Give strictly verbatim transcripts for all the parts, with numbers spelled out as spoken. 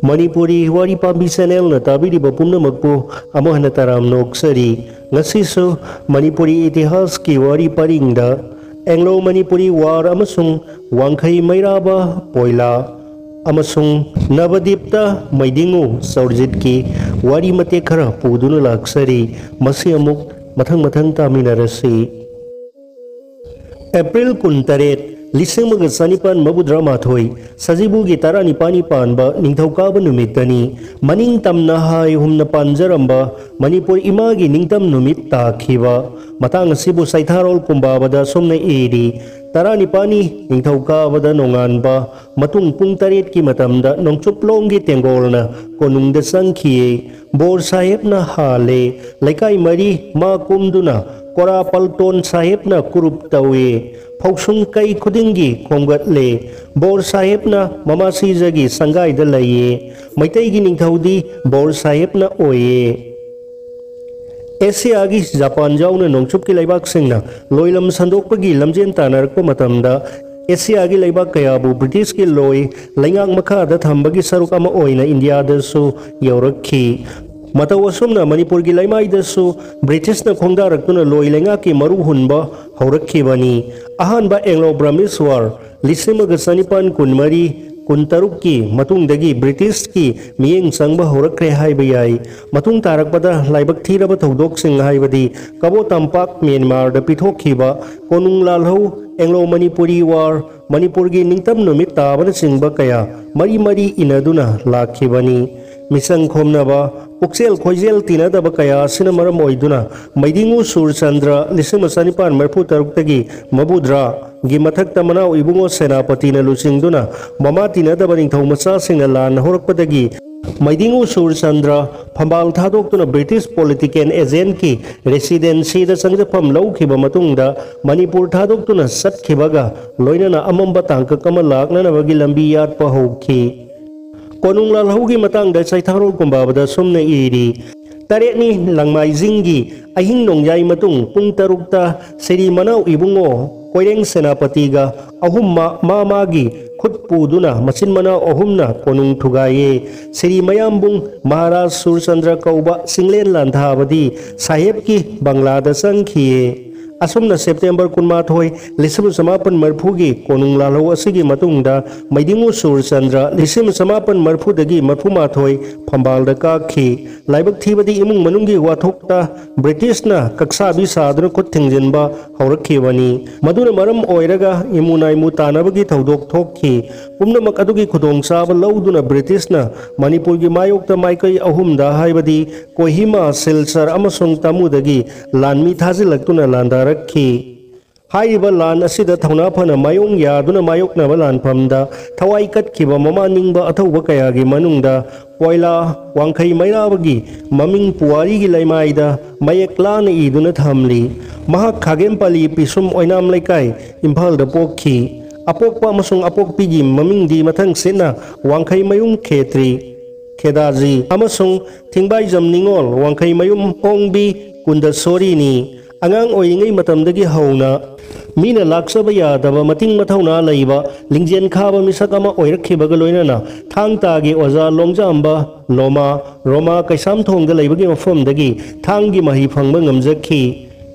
ꯃꯅꯤꯄꯨꯔꯤ ꯋꯥꯔꯤ ꯄꯥꯝꯕꯤ ꯆꯦꯅꯦꯜꯅ ꯇꯥꯕꯤꯔꯤꯕ ꯄꯨꯝꯅꯃꯛꯄꯨ ꯑꯃꯨꯛ ꯍꯟꯅ ꯇꯔꯥꯝꯅ ꯑꯣꯛꯆꯔꯤ꯫ ꯉꯁꯤꯁꯨ ꯃꯅꯤꯄꯨꯔꯤ ꯏꯇꯤꯍꯥꯁꯀꯤ ꯋꯥꯔꯤ ꯄꯔꯤꯡꯗ ꯑꯦꯡꯂꯣ ꯃꯅꯤꯄꯨꯔꯤ ꯋꯥꯔ ꯑꯃꯁꯨꯡ ꯋꯥꯡꯈꯩ ꯃꯩꯔꯥꯕ ꯄꯣꯏꯂꯥ ꯑꯃꯁꯨꯡ ꯅꯕꯗꯤꯞꯇ ꯃꯩꯗꯤꯡꯉꯨ ꯆꯧꯔꯖꯤꯠꯀꯤ ꯋꯥꯔꯤ ꯃꯇꯦꯛ ꯈꯔ ꯄꯨꯗꯨꯅ ꯂꯥꯛꯆꯔꯤ꯫ ꯃꯁꯤ ꯑꯃꯨꯛ ꯃꯊꯪ ꯃꯊꯪ ꯇꯥꯃꯤꯟꯅꯔꯁꯤ꯫ ꯑꯦꯄ꯭ꯔꯤꯜ ꯀꯨꯟꯇꯔꯦꯠ, ꯂꯤꯁꯤꯡ ꯑꯃꯒ ꯆꯅꯤꯄꯥꯟ ꯃꯧꯗ꯭ꯔꯥ ꯃꯥꯊꯣꯏ, ꯁꯖꯤꯕꯨꯒꯤ ꯇꯔꯥꯅꯤꯄꯥꯟꯅꯤ ꯄꯥꯟꯕ ꯅꯤꯡꯊꯧꯀꯥꯕ ꯅꯨꯃꯤꯠꯇꯅꯤ꯫ ꯃꯅꯤꯡ ꯇꯝꯅ ꯍꯥꯏ ꯍꯨꯝꯅ ꯄꯥꯟꯖꯔꯝꯕ ꯃꯅꯤꯄꯨꯔ ꯏꯃꯥꯒꯤ ꯅꯤꯡꯇꯝ ꯅꯨꯃꯤꯠ ꯇꯥꯈꯤꯕ ꯃꯇꯥꯡ ꯑꯁꯤꯕꯨ ꯆꯩꯊꯥꯔꯣꯜ ꯀꯨꯝꯕꯥꯕꯗ ꯑꯁꯨꯝꯅ ꯏꯔꯤ: ꯇꯔꯥꯅꯤꯄꯥꯟꯅꯤ ꯅꯤꯡꯊꯧꯀꯥꯕꯗ ꯅꯣꯡꯉꯥꯟꯕ ꯃꯇꯨꯡ ꯄꯨꯡ ꯇꯔꯦꯠꯀꯤ ꯃꯇꯝꯗ ꯅꯣꯡꯆꯨꯞꯂꯣꯝꯒꯤ ꯇꯦꯡꯒꯣꯜꯅ ꯀꯣꯅꯨꯡꯗ ꯆꯪꯈꯤꯌꯦ꯫ ꯕꯣꯔ ꯁꯥꯍꯦꯕꯅ ꯍꯥꯜꯂꯦ꯫ ꯂꯩꯀꯥꯏ ꯃꯔꯤ ꯃꯥ ꯀꯨꯝꯗꯨꯅ ꯀꯣꯔꯥ ꯄꯜꯇꯣꯟ ꯁꯥꯍꯦꯕꯅ ꯀꯨꯔꯨꯞ ꯇꯧꯏ꯫ ꯐꯧꯁꯨꯡ ꯀꯩ ꯈꯨꯗꯤꯡꯒꯤ ꯈꯣꯝꯒꯠꯂꯦ꯫ ꯕꯣꯔ ꯁꯥꯍꯦꯕꯅ ꯃꯃꯥꯁꯤꯖꯒꯤ ꯁꯪꯒꯥꯏꯗ ꯂꯩꯌꯦ꯫ ꯃꯩꯇꯩꯒꯤ ꯅꯤꯡꯊꯧꯗꯤ ꯕꯣꯔ ꯁꯥꯍꯦꯕꯅ ꯑꯣꯏꯌꯦ꯫ ꯑꯦꯁꯤꯌꯥꯒꯤ ꯖꯄꯥꯟ ꯌꯥꯎꯅ ꯅꯣꯡꯆꯨꯞꯀꯤ ꯂꯩꯕꯥꯛꯁꯤꯡꯅ ꯂꯣꯏꯂꯝ ꯁꯟꯗꯣꯛꯄꯒꯤ ꯂꯝꯖꯦꯟ ꯇꯥꯟꯅꯔꯛꯄ ꯃꯇꯝꯗ, ꯑꯦꯁꯤꯌꯥꯒꯤ ꯂꯩꯕꯥꯛ ꯀꯌꯥꯕꯨ ꯕ꯭ꯔꯤꯇꯤꯁꯀꯤ ꯂꯣꯏ ꯂꯩꯉꯥꯛ ꯃꯈꯥꯗ ꯊꯝꯕꯒꯤ ꯁꯔꯨꯛ ꯑꯃ ꯑꯣꯏꯅ ꯏꯟꯗꯤꯌꯥꯗꯁꯨ ꯌꯧꯔꯛꯈꯤ꯫ ꯃꯇꯧ ꯑꯁꯨꯝꯅ ꯃꯅꯤꯄꯨꯔꯒꯤ ꯂꯩꯃꯥꯏꯗꯁꯨ ꯕ꯭ꯔꯤꯇꯤꯁꯅ ꯈꯣꯡꯗꯥꯔꯛꯇꯨꯅ ꯂꯣꯏ ꯂꯩꯉꯥꯛꯀꯤ ꯃꯔꯨ ꯍꯨꯟꯕ ꯍꯧꯔꯛꯈꯤꯕꯅꯤ꯫ ꯑꯍꯥꯟꯕ ꯑꯦꯡꯂꯣ ꯕ꯭ꯔꯃꯤꯁ ꯋꯥꯔ ꯂꯤꯁꯤꯡ ꯑꯃꯒ ꯆꯅꯤꯄꯥꯟ ꯀꯨꯟꯃꯔꯤ ꯀꯨꯟꯇꯔꯨꯛꯀꯤ ꯃꯇꯨꯡꯗꯒꯤ ꯕ꯭ꯔꯤꯇꯤꯁꯀꯤ ꯃꯤꯠꯌꯦꯡ ꯆꯪꯕ ꯍꯧꯔꯛꯈ꯭ꯔꯦ ꯍꯥꯏꯕ ꯌꯥꯏ꯫ ꯃꯇꯨꯡ ꯇꯥꯔꯛꯄꯗ ꯂꯥꯏꯕꯛ ꯊꯤꯔꯕ ꯊꯧꯗꯣꯛꯁꯤꯡ ꯍꯥꯏꯕꯗꯤ ꯀꯕꯣ ꯇꯝꯄꯥꯛ ꯃ꯭ꯌꯥꯟꯃꯥꯔꯗ ꯄꯤꯊꯣꯛꯈꯤꯕ ꯀꯣꯅꯨꯡ ꯂꯥꯜꯍꯧ, ꯑꯦꯡꯂꯣ ꯃꯅꯤꯄꯨꯔꯤ ꯋꯥꯔ, ꯃꯅꯤꯄꯨꯔꯒꯤ ꯅꯤꯡꯇꯝ ꯅꯨꯃꯤꯠ ꯇꯥꯕꯅꯆꯤꯡꯕ ꯀꯌꯥ ꯃꯔꯤ ꯃꯔꯤ ꯏꯟꯅꯗꯨꯅ ꯂꯥꯛꯈꯤꯕꯅꯤ꯫ ꯃꯤꯆꯪ ꯈꯣꯝꯅꯕ, ꯄꯨꯛꯆꯦꯜ ꯈꯣꯏꯖꯦꯜ ꯇꯤꯟꯅꯗꯕ ꯀꯌꯥ ꯑꯁꯤꯅ ꯃꯔꯝ ꯑꯣꯏꯗꯨꯅ ꯃꯩꯗꯤꯡꯉꯨ ꯁꯨꯔꯆꯟꯗ꯭ꯔ ꯂꯤꯁꯤꯡ ꯑꯃ ꯆꯅꯤꯄꯥꯟ ꯃꯔꯤꯐꯨ ꯇꯔꯨꯛꯇꯒꯤ ꯃꯕꯨꯗ꯭ꯔꯥꯒꯤ ꯃꯊꯛꯇ ꯃꯅꯥꯎ ꯏꯕꯨꯡꯉꯣ ꯁꯦꯅꯥꯄꯇꯤꯅ ꯂꯨꯆꯤꯡꯗꯨꯅ ꯃꯃꯥ ꯇꯤꯟꯅꯗꯕ ꯅꯤꯡꯊꯧ ꯃꯆꯥꯁꯤꯡꯅ ꯂꯥꯟ ꯍꯧꯔꯛꯄꯗꯒꯤ ꯃꯩꯗꯤꯡꯉꯨ ꯁꯨꯔꯆꯟꯗ꯭ꯔ ꯐꯝꯕꯥꯜ ꯊꯥꯗꯣꯛꯇꯨꯅ ꯕ꯭ꯔꯤꯇꯤꯁ ꯄꯣꯂꯤꯇꯤꯀꯦꯜ ꯑꯦꯖꯦꯟꯠꯀꯤ ꯔꯦꯁꯤꯗꯦꯟꯁꯤꯗ ꯆꯪꯖꯐꯝ ꯂꯧꯈꯤꯕ ꯃꯇꯨꯡꯗ ꯃꯅꯤꯄꯨꯔ ꯊꯥꯗꯣꯛꯇꯨꯅ ꯆꯠꯈꯤꯕꯒ ꯂꯣꯏꯅꯅ ꯑꯃꯝꯕ ꯇꯥꯡꯀꯛ ꯑꯃ ꯂꯥꯛꯅꯅꯕꯒꯤ ꯂꯝꯕꯤ ꯌꯥꯠꯄ ꯍꯧꯈꯤ꯫ ꯀꯣꯅꯨꯡ ꯂꯥꯜꯍꯧꯒꯤ ꯃꯇꯥꯡꯗ ꯆꯩꯊꯥꯔꯣꯜ ꯀꯨꯝꯕꯥꯕꯗ ꯑꯁꯨꯝꯅ ꯏꯔꯤ: ꯇꯔꯦꯠꯅꯤ ꯂꯪꯃꯥꯏꯖꯤꯡꯒꯤ ꯑꯍꯤꯡ ꯅꯣꯡꯌꯥꯏ ꯃꯇꯨꯡ ꯄꯨꯡ ꯇꯔꯨꯛꯇ ꯁꯤꯔꯤ ꯃꯅꯥꯎ ꯏꯕꯨꯡꯉꯣ ꯀꯣꯏꯔꯦꯡ ꯁꯦꯅꯥꯄꯇꯤꯒ ꯑꯍꯨꯝ ꯃꯥ ꯃꯥ ꯃꯥꯒꯤ ꯈꯨꯠ ꯄꯨꯗꯨꯅ ꯃꯆꯤꯟ ꯃꯅꯥꯎ ꯑꯍꯨꯝꯅ ꯀꯣꯅꯨꯡ ꯊꯨꯒꯥꯏꯌꯦ꯫ ꯁ꯭ꯔꯤ ꯃꯌꯥꯝꯕꯨꯡ ꯃꯍꯥꯔꯥꯖ ꯁꯨꯔꯆꯟꯗ꯭ꯔ ꯀꯧꯕ ꯆꯤꯡꯂꯦꯟ ꯂꯥꯟꯊꯥꯕꯗꯤ ꯁꯥꯍꯦꯕꯀꯤ ꯕꯪꯂꯥꯗ ꯆꯪꯈꯤꯌꯦ꯫ ꯑꯁꯨꯝꯅ ꯁꯦꯞꯇꯦꯝꯕꯔ ꯀꯨꯟꯃꯥꯊꯣꯏ, ꯂꯤꯁꯤꯡ ꯆꯃꯥꯄꯟ ꯃꯔꯤꯐꯨꯒꯤ ꯀꯣꯅꯨꯡ ꯂꯥꯜꯍꯧ ꯑꯁꯤꯒꯤ ꯃꯇꯨꯡꯗ ꯃꯩꯗꯤꯡꯉꯨ ꯁꯨꯔꯆꯟꯗ꯭ꯔ ꯂꯤꯁꯤꯡ ꯆꯃꯥꯄꯟ ꯃꯔꯤꯐꯨꯗꯒꯤ ꯃꯔꯤꯐꯨꯃꯥꯊꯣꯏ ꯐꯝꯕꯥꯜꯗ ꯀꯥꯈꯤ꯫ ꯂꯥꯏꯕꯛ ꯊꯤꯕꯗꯤ ꯏꯃꯨꯡ ꯃꯅꯨꯡꯒꯤ ꯋꯥꯊꯣꯛꯇ ꯕ꯭ꯔꯤꯇꯤꯁꯅ ꯀꯛꯁꯥꯕꯤ ꯁꯥꯗꯨꯅ ꯈꯨꯠ ꯊꯤꯡꯖꯤꯟꯕ ꯍꯧꯔꯛꯈꯤꯕꯅꯤ꯫ ꯃꯗꯨꯅ ꯃꯔꯝ ꯑꯣꯏꯔꯒ ꯏꯃꯨ ꯅꯥꯏꯃꯨ ꯇꯥꯅꯕꯒꯤ ꯊꯧꯗꯣꯛ ꯊꯣꯛꯈꯤ꯫ ꯄꯨꯝꯅꯃꯛ ꯑꯗꯨꯒꯤ ꯈꯨꯗꯣꯡꯆꯥꯕ ꯂꯧꯗꯨꯅ ꯕ꯭ꯔꯤꯇꯤꯁꯅ ꯃꯅꯤꯄꯨꯔꯒꯤ ꯃꯥꯌꯣꯛꯇ ꯃꯥꯏꯀꯩ ꯑꯍꯨꯝꯗ, ꯍꯥꯏꯕꯗꯤ ꯀꯣꯍꯤꯃꯥ, ꯁꯤꯜꯆꯔ ꯑꯃꯁꯨꯡ ꯇꯥꯃꯨꯗꯒꯤ ꯂꯥꯟꯃꯤ ꯊꯥꯖꯤꯜꯂꯛꯇꯨꯅ ꯂꯥꯟꯗꯥꯔꯛꯈꯤ꯫ ꯍꯥꯏꯔꯤꯕ ꯂꯥꯟ ꯑꯁꯤꯗ ꯊꯧꯅꯥ ꯐꯅ ꯃꯥꯌꯣꯡ ꯌꯥꯗꯨꯅ ꯃꯥꯌꯣꯛꯅꯕ ꯂꯥꯟꯐꯝꯗ ꯊꯋꯥꯏ ꯀꯠꯈꯤꯕ ꯃꯃꯥ ꯅꯤꯡꯕ ꯑꯊꯧꯕ ꯀꯌꯥꯒꯤ ꯃꯅꯨꯡꯗ ꯄꯣꯏꯂꯥ ꯋꯥꯡꯈꯩ ꯃꯩꯔꯥꯕꯒꯤ ꯃꯃꯤꯡ ꯄꯨꯋꯥꯔꯤꯒꯤ ꯂꯩꯃꯥꯏꯗ ꯃꯌꯦꯛ ꯂꯥꯅ ꯏꯗꯨꯅ ꯊꯝꯂꯤ꯫ ꯃꯍꯥꯛ ꯈꯥꯒꯦꯝꯄꯥꯂꯤ ꯄꯤꯁꯨꯝ ꯑꯣꯏꯅꯥꯝ ꯂꯩꯀꯥꯏ, ꯏꯝꯐꯥꯜꯗ ꯄꯣꯛꯈꯤ꯫ ꯑꯄꯣꯛꯄ ꯑꯃꯁꯨꯡ ꯑꯄꯣꯛꯄꯤꯒꯤ ꯃꯃꯤꯡꯗꯤ ꯃꯊꯪ ꯁꯤꯠꯅ ꯋꯥꯡꯈꯩꯃꯌꯨꯝ ꯈꯦꯇ꯭ꯔꯤ, ꯈꯦꯗꯥꯖꯤ ꯑꯃꯁꯨꯡ ꯊꯤꯡꯕꯥꯏꯖꯝ ꯅꯤꯉꯣꯜ ꯋꯥꯡꯈꯩꯃꯌꯨꯝ ꯑꯣꯡꯕꯤ ꯀꯨꯟꯗꯁꯣꯔꯤꯅꯤ꯫ ꯑꯉꯥꯡ ꯑꯣꯏꯔꯤꯉꯩ ꯃꯇꯝꯗꯒꯤ ꯍꯧꯅ ꯃꯤꯅ ꯂꯥꯛꯆꯕ ꯌꯥꯗꯕ ꯃꯇꯤꯡ ꯃꯊꯧꯅꯥ ꯂꯩꯕ ꯂꯤꯡꯖꯦꯜ ꯈꯥꯕ ꯃꯤꯁꯛ ꯑꯃ ꯑꯣꯏꯔꯛꯈꯤꯕꯒ ꯂꯣꯏꯅꯅ ꯊꯥꯡ ꯇꯥꯒꯤ ꯑꯣꯖꯥ ꯂꯣꯡꯖꯥꯝꯕ ꯂꯣꯃꯥ ꯔꯣꯃꯥ ꯀꯩꯁꯥꯝꯊꯣꯡꯗ ꯂꯩꯕꯒꯤ ꯃꯐꯝꯗꯒꯤ ꯊꯥꯡꯒꯤ ꯃꯍꯩ ꯐꯪꯕ ꯉꯝꯖꯈꯤ꯫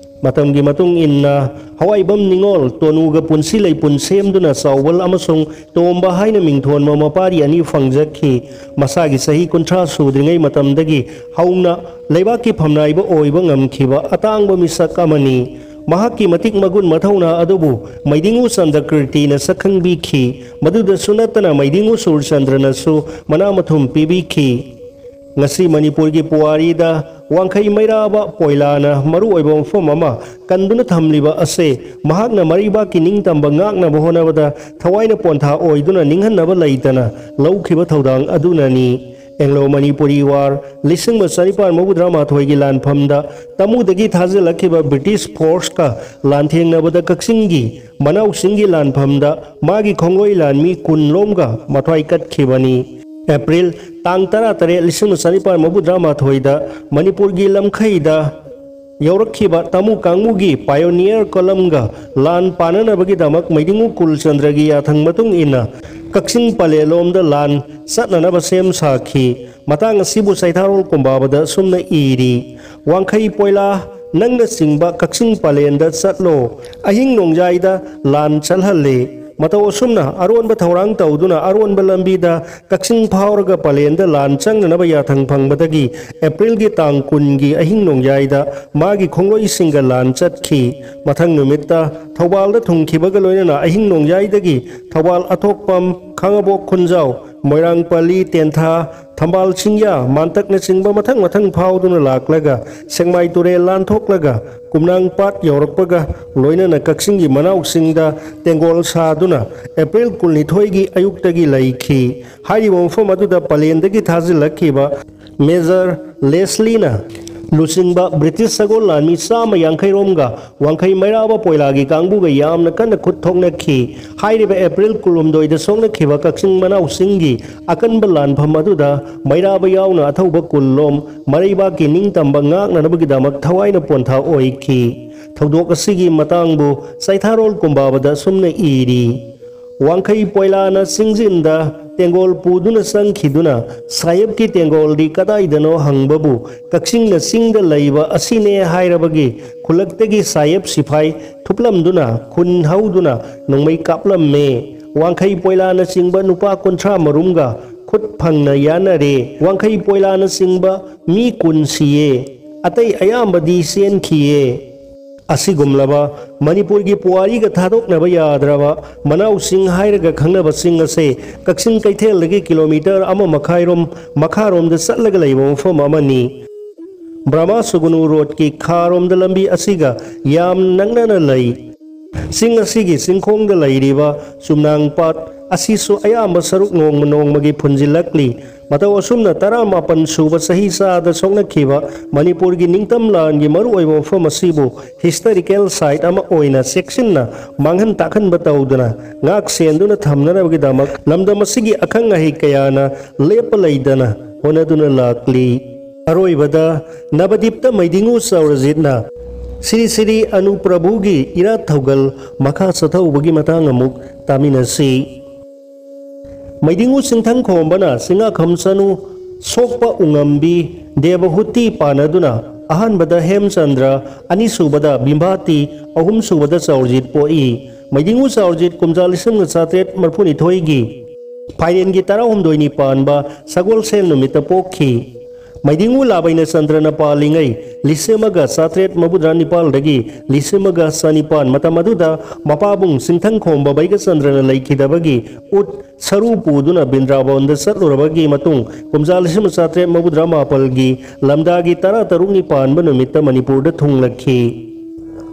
ꯃꯇꯝꯒꯤ ꯃꯇꯨꯡ ꯏꯟꯅ ꯍꯋꯥꯏꯕꯝ ꯅꯤꯉꯣꯜ ꯇꯣꯅꯨꯒ ꯄꯨꯟꯁꯤ ꯂꯩꯄꯨꯟ ꯁꯦꯝꯗꯨꯅ ꯆꯥꯎꯕꯜ ꯑꯃꯁꯨꯡ ꯇꯣꯝꯕ ꯍꯥꯏꯅ ꯃꯤꯡꯊꯣꯟꯕ ꯃꯄꯥꯔꯤ ꯑꯅꯤ ꯐꯪꯖꯈꯤ꯫ ꯃꯁꯥꯒꯤ ꯆꯍꯤ ꯀꯨꯟꯊ꯭ꯔꯥ ꯁꯨꯗ꯭ꯔꯤꯉꯩ ꯃꯇꯝꯗꯒꯤ ꯍꯧꯅ ꯂꯩꯕꯥꯛꯀꯤ ꯐꯝꯅꯥꯏꯕ ꯑꯣꯏꯕ ꯉꯝꯈꯤꯕ ꯑꯇꯥꯡꯕ ꯃꯤꯁꯛ ꯑꯃꯅꯤ꯫ ꯃꯍꯥꯛꯀꯤ ꯃꯇꯤꯛ ꯃꯒꯨꯟ ꯃꯊꯧꯅꯥ ꯑꯗꯨꯕꯨ ꯃꯩꯗꯤꯡꯉꯨ ꯆꯟꯗ꯭ꯔꯀꯤꯔꯇꯤꯅ ꯁꯛꯈꯪꯕꯤꯈꯤ꯫ ꯃꯗꯨꯗꯁꯨ ꯅꯠꯇꯅ ꯃꯩꯗꯤꯡꯉꯨ ꯁꯨꯔꯆꯟꯗ꯭ꯔꯅꯁꯨ ꯃꯅꯥ ꯃꯊꯨꯝ ꯄꯤꯕꯤꯈꯤ꯫ ꯉꯁꯤ ꯃꯅꯤꯄꯨꯔꯒꯤ ꯄꯨꯋꯥꯔꯤꯗ ꯋꯥꯡꯈꯩ ꯃꯩꯔꯥꯕ ꯄꯣꯏꯂꯥꯅ ꯃꯔꯨꯑꯣꯏꯕ ꯃꯐꯝ ꯑꯃ ꯀꯟꯗꯨꯅ ꯊꯝꯂꯤꯕ ꯑꯁꯦ ꯃꯍꯥꯛꯅ ꯃꯔꯩꯕꯥꯛꯀꯤ ꯅꯤꯡꯇꯝꯕ ꯉꯥꯛꯅꯕ ꯍꯣꯠꯅꯕꯗ ꯊꯋꯥꯏꯅ ꯄꯣꯟꯊꯥ ꯑꯣꯏꯗꯨꯅ ꯅꯤꯡꯍꯟꯅꯕ ꯂꯩꯇꯅ ꯂꯧꯈꯤꯕ ꯊꯧꯗꯥꯡ ꯑꯗꯨꯅꯅꯤ꯫ ꯑꯦꯡꯂꯣ ꯃꯅꯤꯄꯨꯔꯤ ꯋꯥꯔ ꯂꯤꯁꯤꯡ ꯑꯃ ꯆꯅꯤꯄꯥꯟ ꯃꯧꯗ꯭ꯔꯥ ꯃꯥꯊꯣꯏꯒꯤ ꯂꯥꯟꯐꯝꯗ ꯇꯃꯨꯗꯒꯤ ꯊꯥꯖꯤꯜꯂꯛꯈꯤꯕ ꯕ꯭ꯔꯤꯇꯤꯁ ꯐꯣꯔꯁꯀ ꯂꯥꯟꯊꯦꯡꯅꯕꯗ ꯀꯛꯆꯤꯡꯒꯤ ꯃꯅꯥꯎꯁꯤꯡꯒꯤ ꯂꯥꯟꯐꯝꯗ ꯃꯥꯒꯤ ꯈꯣꯡꯂꯣꯏ ꯂꯥꯟꯃꯤ ꯀꯨꯟ ꯂꯣꯝꯒ ꯃꯊ꯭ꯋꯥꯏ ꯀꯠꯈꯤꯕꯅꯤ꯫ ꯑꯦꯄ꯭ꯔꯤꯜ ꯇꯥꯡ ꯇꯔꯥꯇꯔꯦꯠ, ꯂꯤꯁꯤꯡ ꯑꯃ ꯆꯅꯤꯄꯥꯟ ꯃꯧꯗ꯭ꯔꯥ ꯃꯥꯊꯣꯏꯗ ꯃꯅꯤꯄꯨꯔꯒꯤ ꯂꯝꯈꯩꯗ ꯌꯧꯔꯛꯈꯤꯕ ꯇꯥꯃꯨ ꯀꯥꯡꯕꯨꯒꯤ ꯄꯥꯏꯑꯣꯅꯤꯌꯔ ꯀꯣꯂꯝꯒ ꯂꯥꯟ ꯄꯥꯟꯅꯅꯕꯒꯤꯗꯃꯛ ꯃꯩꯗꯤꯡꯉꯨ ꯀꯨꯜꯆꯟꯗ꯭ꯔꯒꯤ ꯌꯥꯊꯪ ꯃꯇꯨꯡ ꯏꯟꯅ ꯀꯛꯆꯤꯡ ꯄꯂꯦꯜꯂꯣꯝꯗ ꯂꯥꯟ ꯆꯠꯅꯅꯕ ꯁꯦꯝ ꯁꯥꯈꯤ꯫ ꯃꯇꯥꯡ ꯑꯁꯤꯕꯨ ꯆꯩꯊꯥꯔꯣꯜ ꯀꯨꯝꯕꯥꯕꯗ ꯑꯁꯨꯝꯅ ꯏꯔꯤ, ꯋꯥꯡꯈꯩ ꯄꯣꯏꯂꯥ ꯅꯪꯅꯆꯤꯡꯕ ꯀꯛꯆꯤꯡ ꯄꯂꯦꯟꯗ ꯆꯠꯂꯣ, ꯑꯍꯤꯡ ꯅꯣꯡꯌꯥꯏꯗ ꯂꯥꯟ ꯆꯠꯍꯜꯂꯦ꯫ ꯃꯇꯧ ꯑꯁꯨꯝꯅ ꯑꯔꯣꯟꯕ ꯊꯧꯔꯥꯡ ꯇꯧꯗꯨꯅ ꯑꯔꯣꯟꯕ ꯂꯝꯕꯤꯗ ꯀꯛꯆꯤꯡ ꯐꯥꯎꯔꯒ ꯄꯂꯦꯟꯗ ꯂꯥꯟ ꯆꯪꯅꯅꯕ ꯌꯥꯊꯪ ꯐꯪꯕꯗꯒꯤ ꯑꯦꯄ꯭ꯔꯤꯜꯒꯤ ꯇꯥꯡ ꯀꯨꯟꯒꯤ ꯑꯍꯤꯡ ꯅꯣꯡꯌꯥꯏꯗ ꯃꯥꯒꯤ ꯈꯣꯡꯂꯣꯏꯁꯤꯡꯒ ꯂꯥꯟ ꯆꯠꯈꯤ꯫ ꯃꯊꯪ ꯅꯨꯃꯤꯠꯇ ꯊꯧꯕꯥꯜꯗ ꯊꯨꯡꯈꯤꯕꯒ ꯂꯣꯏꯅꯅ ꯑꯍꯤꯡ ꯅꯣꯡꯌꯥꯏꯗꯒꯤ ꯊꯧꯕꯥꯜ ꯑꯊꯣꯛꯄꯝ, ꯈꯥꯉꯕꯣꯛ ꯈꯨꯟꯖꯥꯎ, ꯃꯣꯏꯔꯥꯡ ꯄꯜꯂꯤ, ꯇꯦꯟꯊꯥ, ꯊꯝꯕꯥꯜ ꯆꯤꯡꯌꯥ, ꯃꯥꯟꯇꯛꯅꯆꯤꯡꯕ ꯃꯊꯪ ꯃꯊꯪ ꯐꯥꯎꯗꯨꯅ ꯂꯥꯛꯂꯒ ꯁꯦꯛꯃꯥꯏ ꯇꯨꯔꯦꯜ ꯂꯥꯟꯊꯣꯛꯂꯒ ꯀꯨꯝꯅꯥꯡ ꯄꯥꯠ ꯌꯧꯔꯛꯄꯒ ꯂꯣꯏꯅꯅ ꯀꯛꯆꯤꯡꯒꯤ ꯃꯅꯥꯎꯁꯤꯡꯗ ꯇꯦꯡꯒꯣꯜ ꯁꯥꯗꯨꯅ ꯑꯦꯄ꯭ꯔꯤꯜ ꯀꯨꯟꯅꯤꯊꯣꯏꯒꯤ ꯑꯌꯨꯛꯇꯒꯤ ꯂꯩꯈꯤ꯫ ꯍꯥꯏꯔꯤꯕ ꯃꯐꯝ ꯑꯗꯨꯗ ꯄꯂꯦꯟꯗꯒꯤ ꯊꯥꯖꯤꯜꯂꯛꯈꯤꯕ ꯃꯦꯖꯔ ꯂꯦꯁꯂꯤꯅ ꯂꯨꯆꯤꯡꯕ ꯕ꯭ꯔꯤꯇꯤꯁ ꯁꯒꯣꯜ ꯂꯥꯟꯃꯤ ꯆꯥꯝꯃ ꯌꯥꯡꯈꯩ ꯔꯣꯝꯒ ꯋꯥꯡꯈꯩ ꯃꯩꯔꯥꯕ ꯄꯣꯏꯂꯥꯒꯤ ꯀꯥꯡꯕꯨꯒ ꯌꯥꯝꯅ ꯀꯟꯅ ꯈꯨꯠ ꯊꯣꯛꯅꯈꯤ꯫ ꯍꯥꯏꯔꯤꯕ ꯑꯦꯄ꯭ꯔꯤꯜ ꯀꯨꯟꯍꯨꯝꯗꯣꯏꯗ ꯁꯣꯛꯅꯈꯤꯕ ꯀꯛꯆꯤꯡ ꯃꯅꯥꯎꯁꯤꯡꯒꯤ ꯑꯀꯟꯕ ꯂꯥꯟꯐꯝ ꯑꯗꯨꯗ ꯃꯩꯔꯥꯕ ꯌꯥꯎꯅ ꯑꯊꯧꯕ ꯀꯨꯜꯂꯣꯝ ꯃꯔꯩꯕꯥꯛꯀꯤ ꯅꯤꯡꯇꯝꯕ ꯉꯥꯛꯅꯅꯕꯒꯤꯗꯃꯛ ꯊꯋꯥꯏꯅ ꯄꯣꯟꯊꯥ ꯑꯣꯏꯈꯤ꯫ ꯊꯧꯗꯣꯛ ꯑꯁꯤꯒꯤ ꯃꯇꯥꯡꯕꯨ ꯆꯩꯊꯥꯔꯣꯜ ꯀꯨꯝꯕꯥꯕꯗ ꯑꯁꯨꯝꯅ ꯏꯔꯤ, ꯋꯥꯡꯈꯩ ꯄꯣꯏꯂꯥꯅ ꯆꯤꯡꯖꯤꯟꯗ ꯇꯦꯡꯒꯣꯜ ꯄꯨꯗꯨꯅ ꯆꯪꯈꯤꯗꯨꯅ ꯁꯥꯍꯦꯕꯀꯤ ꯇꯦꯡꯒꯣꯜꯗꯤ ꯀꯗꯥꯏꯗꯅꯣ ꯍꯪꯕꯕꯨ ꯀꯛꯆꯤꯡꯅ ꯆꯤꯡꯗ ꯂꯩꯕ ꯑꯁꯤꯅꯦ ꯍꯥꯏꯔꯕꯒꯤ ꯈꯨꯜꯂꯛꯇꯒꯤ ꯁꯥꯍꯦꯕ ꯁꯤꯐꯥꯏ ꯊꯨꯞꯂꯝꯗꯨꯅ ꯈꯨꯟ ꯍꯧꯗꯨꯅ ꯅꯣꯡꯃꯩ ꯀꯥꯞꯂꯝꯃꯦ꯫ ꯋꯥꯡꯈꯩ ꯄꯣꯏꯂꯥꯅꯆꯤꯡꯕ ꯅꯨꯄꯥ ꯀꯨꯟꯊ꯭ꯔꯥ ꯃꯔꯨꯝꯒ ꯈꯨꯠ ꯐꯪꯅ ꯌꯥꯅꯔꯦ꯫ ꯋꯥꯡꯈꯩ ꯄꯣꯏꯂꯥꯅꯆꯤꯡꯕ ꯃꯤ ꯀꯨꯟ ꯁꯤꯌꯦ꯫ ꯑꯇꯩ ꯑꯌꯥꯝꯕꯗꯤ ꯆꯦꯟꯈꯤꯌꯦ꯫ ꯑꯁꯤꯒꯨꯝꯂꯕ ꯃꯅꯤꯄꯨꯔꯒꯤ ꯄꯨꯋꯥꯔꯤꯒ ꯊꯥꯗꯣꯛꯅꯕ ꯌꯥꯗ꯭ꯔꯕ ꯃꯅꯥꯎ ꯆꯤꯡ ꯍꯥꯏꯔꯒ ꯈꯪꯅꯕ ꯆꯤꯡ ꯑꯁꯦ ꯀꯛꯆꯤꯡ ꯀꯩꯊꯦꯜꯗꯒꯤ ꯀꯤꯂꯣꯃꯤꯇꯔ ꯑꯃ ꯃꯈꯥꯏꯔꯣꯝ ꯃꯈꯥꯔꯣꯝꯗ ꯆꯠꯂꯒ ꯂꯩꯕ ꯃꯐꯝ ꯑꯃꯅꯤ꯫ ꯕ꯭ꯔꯍꯃ ꯁꯨꯒꯨꯅꯨ ꯔꯣꯗꯀꯤ ꯈꯥꯔꯣꯝꯗ ꯂꯝꯕꯤ ꯑꯁꯤꯒ ꯌꯥꯝ ꯅꯛꯅꯅ ꯂꯩ꯫ ꯆꯤꯡ ꯑꯁꯤꯒꯤ ꯆꯤꯡꯈꯣꯡꯗ ꯂꯩꯔꯤꯕ ꯆꯨꯝꯅꯥꯡ ꯄꯥꯠ ꯑꯁꯤꯁꯨ ꯑꯌꯥꯝꯕ ꯁꯔꯨꯛ ꯅꯣꯡꯃ ꯅꯣꯡꯃꯒꯤ ꯐꯨꯟꯖꯤꯜꯂꯛꯂꯤ꯫ ꯃꯇꯧ ꯑꯁꯨꯝꯅ ꯇꯔꯥꯃꯥꯄꯟ ꯁꯨꯕ ꯆꯍꯤ ꯆꯥꯗ ꯁꯣꯛꯅꯈꯤꯕ ꯃꯅꯤꯄꯨꯔꯒꯤ ꯅꯤꯡꯇꯝ ꯂꯥꯟꯒꯤ ꯃꯔꯨꯑꯣꯏꯕ ꯃꯐꯝ ꯑꯁꯤꯕꯨ ꯍꯤꯁꯇꯣꯔꯤꯀꯦꯜ ꯁꯥꯏꯠ ꯑꯃ ꯑꯣꯏꯅ ꯆꯦꯛꯁꯤꯟꯅ ꯃꯥꯡꯍꯟ ꯇꯥꯛꯍꯟꯕ ꯇꯧꯗꯨꯅ ꯉꯥꯛ ꯁꯦꯟꯗꯨꯅ ꯊꯝꯅꯅꯕꯒꯤꯗꯃꯛ ꯂꯝꯗꯝ ꯑꯁꯤꯒꯤ ꯑꯈꯪ ꯑꯍꯩ ꯀꯌꯥꯅ ꯂꯦꯞꯄ ꯂꯩꯇꯅ ꯍꯣꯠꯅꯗꯨꯅ ꯂꯥꯛꯂꯤ꯫ ꯑꯔꯣꯏꯕꯗ ꯅꯕꯗꯤꯞꯇ ꯃꯩꯗꯤꯡꯉꯨ ꯆꯥꯎꯔꯖꯤꯠꯅ ꯁ꯭ꯔꯤ ꯁ꯭ꯔꯤ ꯑꯅꯨꯄ꯭ꯔꯚꯨꯒꯤ ꯏꯔꯥꯠ ꯊꯧꯒꯜ ꯃꯈꯥ ꯆꯠꯊꯧꯕꯒꯤ ꯃꯇꯥꯡ ꯑꯃꯨꯛ ꯇꯥꯃꯤꯟꯅꯁꯤ꯫ ꯃꯩꯗꯤꯡꯉꯨ ꯆꯤꯡꯊꯪ ꯈꯣꯝꯕꯅ ꯆꯤꯡꯉꯥꯈꯝ ꯆꯅꯨ ꯁꯣꯛꯄ ꯎꯉꯝꯕꯤ ꯗꯦꯕꯍꯨꯇꯤ ꯄꯥꯟꯅꯗꯨꯅ ꯑꯍꯥꯟꯕꯗ ꯍꯦꯝꯆꯟꯗ꯭ꯔ, ꯑꯅꯤꯁꯨꯕꯗ ꯕꯤꯝꯚꯥꯇꯤ, ꯑꯍꯨꯝꯁꯨꯕꯗ ꯆꯥꯎꯔꯖꯤꯠ ꯄꯣꯛꯏ꯫ ꯃꯩꯗꯤꯡꯉꯨ ꯆꯥꯎꯔꯖꯤꯠ ꯀꯨꯝꯖꯥ ꯂꯤꯁꯤꯡ ꯑꯃ ꯆꯥꯇ꯭ꯔꯦꯠ ꯃꯔꯤꯐꯨꯅꯤꯊꯣꯏꯒꯤ ꯐꯥꯏꯔꯦꯟꯒꯤ ꯇꯔꯥꯍꯨꯝꯗꯣꯏꯅꯤ ꯄꯥꯟꯕ ꯁꯒꯣꯜꯁꯦꯜ ꯅꯨꯃꯤꯠꯇ ꯄꯣꯛꯈꯤ꯫ ꯃꯩꯗꯤꯡꯉꯨ ꯂꯥꯕꯩꯅ ꯆꯟꯗ꯭ꯔꯅ ꯄꯥꯜꯂꯤꯉꯩ ꯂꯤꯁꯤꯡ ꯑꯃꯒ ꯆꯥꯇ꯭ꯔꯦꯠ ꯃꯧꯗ꯭ꯔꯥ ꯅꯤꯄꯥꯜꯗꯒꯤ ꯂꯤꯁꯤꯡ ꯑꯃꯒ ꯆꯅꯤꯄꯥꯟ, ꯃꯇꯝ ꯑꯗꯨꯗ ꯃꯄꯥꯕꯨꯡ ꯆꯤꯡꯊꯪ ꯈꯣꯝꯕ ꯕꯩꯒꯆꯟꯗ꯭ꯔꯅ ꯂꯩꯈꯤꯗꯕꯒꯤ ꯎꯠ ꯁꯔꯨ ꯄꯨꯗꯨꯅ ꯕ꯭ꯔꯤꯟꯗꯥꯕꯟꯗ ꯆꯠꯂꯨꯔꯕꯒꯤ ꯃꯇꯨꯡ ꯀꯨꯝꯖꯥ ꯂꯤꯁꯤꯡ ꯑꯃ ꯆꯥꯇ꯭ꯔꯦꯠ ꯃꯧꯗ꯭ꯔꯥ ꯃꯥꯄꯜꯒꯤ ꯂꯝꯗꯥꯒꯤ ꯇꯔꯥ ꯇꯔꯨꯛꯅꯤ ꯄꯥꯟꯕ ꯅꯨꯃꯤꯠꯇ ꯃꯅꯤꯄꯨꯔꯗ ꯊꯨꯡꯂꯛꯈꯤ꯫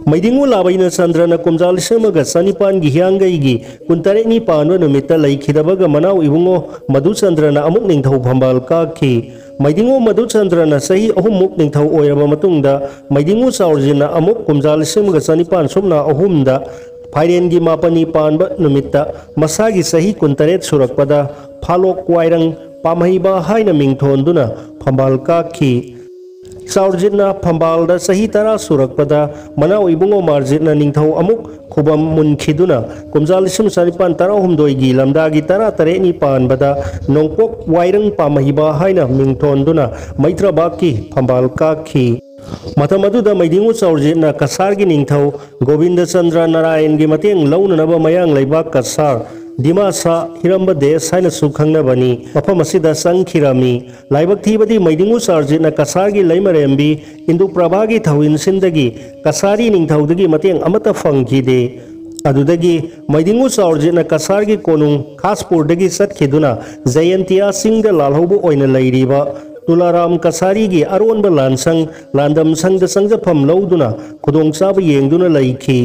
ꯃꯩꯗꯤꯡꯉꯨ ꯂꯥꯕꯩꯅ ꯆꯟꯗ꯭ꯔꯅ ꯀꯨꯝꯖꯥ ꯂꯤꯁꯤꯡ ꯑꯃꯒ ꯆꯅꯤꯄꯥꯟꯒꯤ ꯍꯤꯌꯥꯡꯒꯩꯒꯤ ꯀꯨꯟꯇꯔꯦꯠꯅꯤ ꯄꯥꯟꯕ ꯅꯨꯃꯤꯠꯇ ꯂꯩꯈꯤꯗꯕꯒ ꯃꯅꯥꯎ ꯏꯕꯨꯡꯉꯣ ꯃꯙꯨꯆꯟꯗ꯭ꯔꯅ ꯑꯃꯨꯛ ꯅꯤꯡꯊꯧ ꯐꯝꯕꯥꯜ ꯀꯥꯈꯤ꯫ ꯃꯩꯗꯤꯡꯉꯨ ꯃꯙꯨꯆꯟꯗ꯭ꯔꯅ ꯆꯍꯤ ꯑꯍꯨꯝꯃꯨꯛ ꯅꯤꯡꯊꯧ ꯑꯣꯏꯔꯕ ꯃꯇꯨꯡꯗ ꯃꯩꯗꯤꯡꯉꯨ ꯆꯥꯎꯔꯖꯤꯠꯅ ꯑꯃꯨꯛ ꯀꯨꯝꯖꯥ ꯂꯤꯁꯤꯡ ꯑꯃꯒ ꯆꯅꯤꯄꯥꯟ ꯁꯨꯞꯅ ꯑꯍꯨꯝꯗ ꯐꯥꯏꯔꯦꯟꯒꯤ ꯃꯥꯄꯟꯅꯤ ꯄꯥꯟꯕ ꯅꯨꯃꯤꯠꯇ ꯃꯁꯥꯒꯤ ꯆꯍꯤ ꯀꯨꯟꯇꯔꯦꯠ ꯁꯨꯔꯛꯄꯗ ꯐꯥꯂꯣꯛ ꯋꯥꯏꯔꯪ ꯄꯥꯝꯍꯩꯕ ꯍꯥꯏꯅ ꯃꯤꯡꯊꯣꯟꯗꯨꯅ ꯐꯝꯕꯥꯜ ꯀꯥꯈꯤ꯫ ꯆꯥꯎꯔꯖꯤꯠꯅ ꯐꯝꯕꯥꯜꯗ ꯆꯍꯤ ꯇꯔꯥ ꯁꯨꯔꯛꯄꯗ ꯃꯅꯥꯎ ꯏꯕꯨꯡꯉꯣ ꯃꯥꯔꯖꯤꯠꯅ ꯅꯤꯡꯊꯧ ꯑꯃꯨꯛ ꯈꯨꯕꯝ ꯃꯨꯟꯈꯤꯗꯨꯅ ꯀꯨꯝꯖꯥ ꯂꯤꯁꯤꯡ ꯆꯥꯅꯤꯄꯥꯟ ꯇꯔꯥꯍꯨꯝꯗꯣꯏꯒꯤ ꯂꯝꯗꯥꯒꯤ ꯇꯔꯥ ꯇꯔꯦꯠꯅꯤ ꯄꯥꯟꯕꯗ ꯅꯣꯡꯄꯣꯛ ꯋꯥꯏꯔꯪ ꯄꯥꯝꯍꯩꯕ ꯍꯥꯏꯅ ꯃꯤꯡꯊꯣꯟꯗꯨꯅ ꯃꯩꯇ꯭ꯔꯕꯥꯛꯀꯤ ꯐꯝꯕꯥꯜ ꯀꯥꯈꯤ꯫ ꯃꯇꯝ ꯑꯗꯨꯗ ꯃꯩꯗꯤꯡꯉꯨ ꯆꯥꯎꯔꯖꯤꯠꯅ ꯀꯁꯥꯔꯒꯤ ꯅꯤꯡꯊꯧ ꯒꯣꯕꯤꯟꯗ ꯆꯟꯗ꯭ꯔ ꯅꯥꯔꯥꯌꯟꯒꯤ ꯃꯇꯦꯡ ꯂꯧꯅꯅꯕ ꯃꯌꯥꯡ ꯂꯩꯕꯥꯛ ꯀꯁꯥꯔ, ꯗꯤꯃꯥꯁꯥ, ꯍꯤꯔꯝꯕ ꯗꯦꯁ ꯍꯥꯏꯅꯁꯨ ꯈꯪꯅꯕꯅꯤ, ꯃꯐꯝ ꯑꯁꯤꯗ ꯆꯪꯈꯤꯔꯝꯃꯤ꯫ ꯂꯥꯏꯕꯛ ꯊꯤꯕꯗꯤ ꯃꯩꯗꯤꯡꯉꯨ ꯆꯥꯎꯔꯖꯤꯠꯅ ꯀꯁꯥꯔꯒꯤ ꯂꯩꯃꯔꯦꯝꯕꯤ ꯏꯟꯗꯨ ꯄ꯭ꯔꯚꯥꯒꯤ ꯊꯧꯏꯟꯁꯤꯟꯗꯒꯤ ꯀꯁꯥꯔꯤ ꯅꯤꯡꯊꯧꯗꯒꯤ ꯃꯇꯦꯡ ꯑꯃꯠꯇ ꯐꯪꯈꯤꯗꯦ꯫ ꯑꯗꯨꯗꯒꯤ ꯃꯩꯗꯤꯡꯉꯨ ꯆꯥꯎꯔꯖꯤꯠꯅ ꯀꯁꯥꯔꯒꯤ ꯀꯣꯅꯨꯡ ꯈꯥꯁꯄꯨꯔꯗꯒꯤ ꯆꯠꯈꯤꯗꯨꯅ ꯖꯌꯟꯇꯤꯌꯥ ꯆꯤꯡꯗ ꯂꯥꯜꯍꯧꯕ ꯑꯣꯏꯅ ꯂꯩꯔꯤꯕ ꯇꯨꯂꯥꯔꯥꯝ ꯀꯁꯥꯔꯤꯒꯤ ꯑꯔꯣꯟꯕ ꯂꯥꯟꯁꯪ ꯂꯥꯟꯗꯝ ꯁꯪꯗ ꯆꯪꯖꯐꯝ ꯂꯧꯗꯨꯅ ꯈꯨꯗꯣꯡꯆꯥꯕ ꯌꯦꯡꯗꯨꯅ ꯂꯩꯈꯤ꯫